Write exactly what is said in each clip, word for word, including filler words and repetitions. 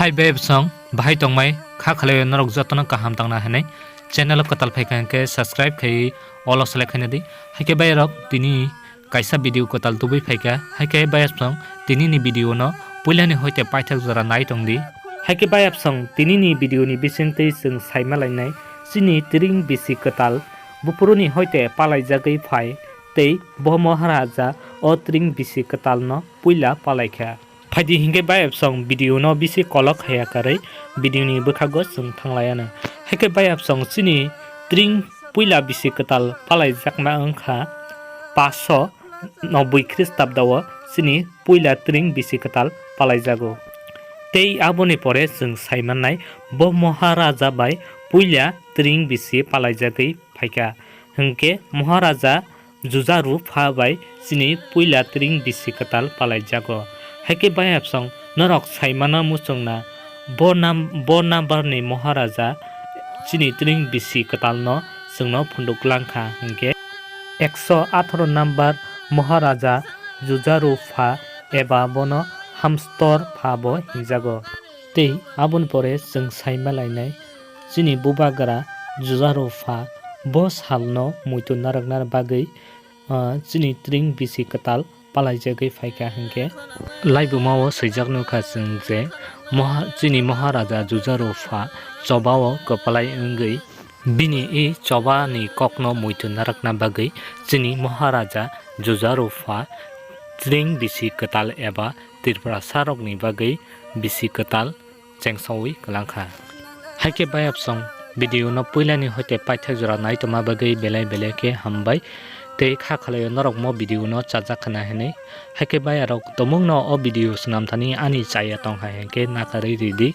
Hai bayapsong, bahai tongmai, kha khalai norok jotono kaham tangna hinwi channel o kwtal phaikha hinkhe subscribe khai all o select khaina di. Haikhe bayarok tini kaisa video kwtal tubui phaikha, haikhe bayapsong tini ni video no puilani hoite paithak jora nai tong di. Haikhe bayapsong tini ni video ni bisingtwi chwng saima lainai chini tring bisi kwtal buphuru ni hoite palaijagwi phai tei bo Maharaja o tring bisi kwtal no puila palaikha. Phaidi hinkhe bayapsong video no bisi kolok haya karwi video ni bwkhago chwng thanglaiano. Haikhe bayapsong chini tring puila bisi kwtal palaijakma wngkha paso noboi Khristabdao chini puila tring bisi kwtal palaijago. Tei aboni pore chwng saimannai bo Maharaja bai puila tring bisi palaijagwi phaikha. Hinkhe Maharaja Jujaru pha bai chini puila tring bisi kwtal palaijago. Haikhe bayapsong norok saimano muchungna bo nam-, bo number ni Maharaja chini tring bisi kwtal no chwngno phunduklangkha hinkhe ekso atharo number Maharaja Jujaru pha eba bono Hamstor pha bo hinjago. Tei aboni pore chwng saima lainai chini bubagra Jujaru pha bo salno muitu narwkna bagwi, ah, chini tring bisi kwtal palaijagwi phaikha hinkhe. Laibuma o swijak nukha chwng je Moha-, chini Maharaja Jujaru pha choba o kwplai wngwi bini i choba ni kokno muitu narwkna bagwi chini Maharaja Jujaru pha tring bisi kwtal eba Tripurasa rokni bagwi bisi kwtal chengsaui kwlangkha. Haikhe bayapsong video no puilani hoite paithak jora nai tongma bagwi belai belai khe hambai tei kha khalai norok mo video no chajak khna hinwi. Haikhe bayarok tomungno o video swnamthani ani chaya tongkha hinkhe nakarwi ridi.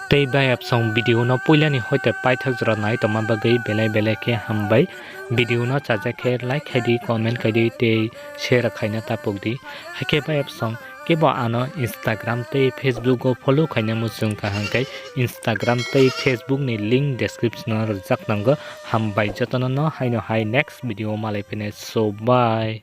Tei bayapsong video no puilani hoite paithak jora nai tongma bagwi belai belai khe hambai. Video no chajak khe like khaidi, comment khaidi tei share khaina tapukdi. Haikhe bayapsong kebo ano Instagram tei Facebook o follow khaina muchung kaham khe Instagram tei Facebook ni link description o rwjak nango. Hambai jotono no haino hai next video malai phine, so bye.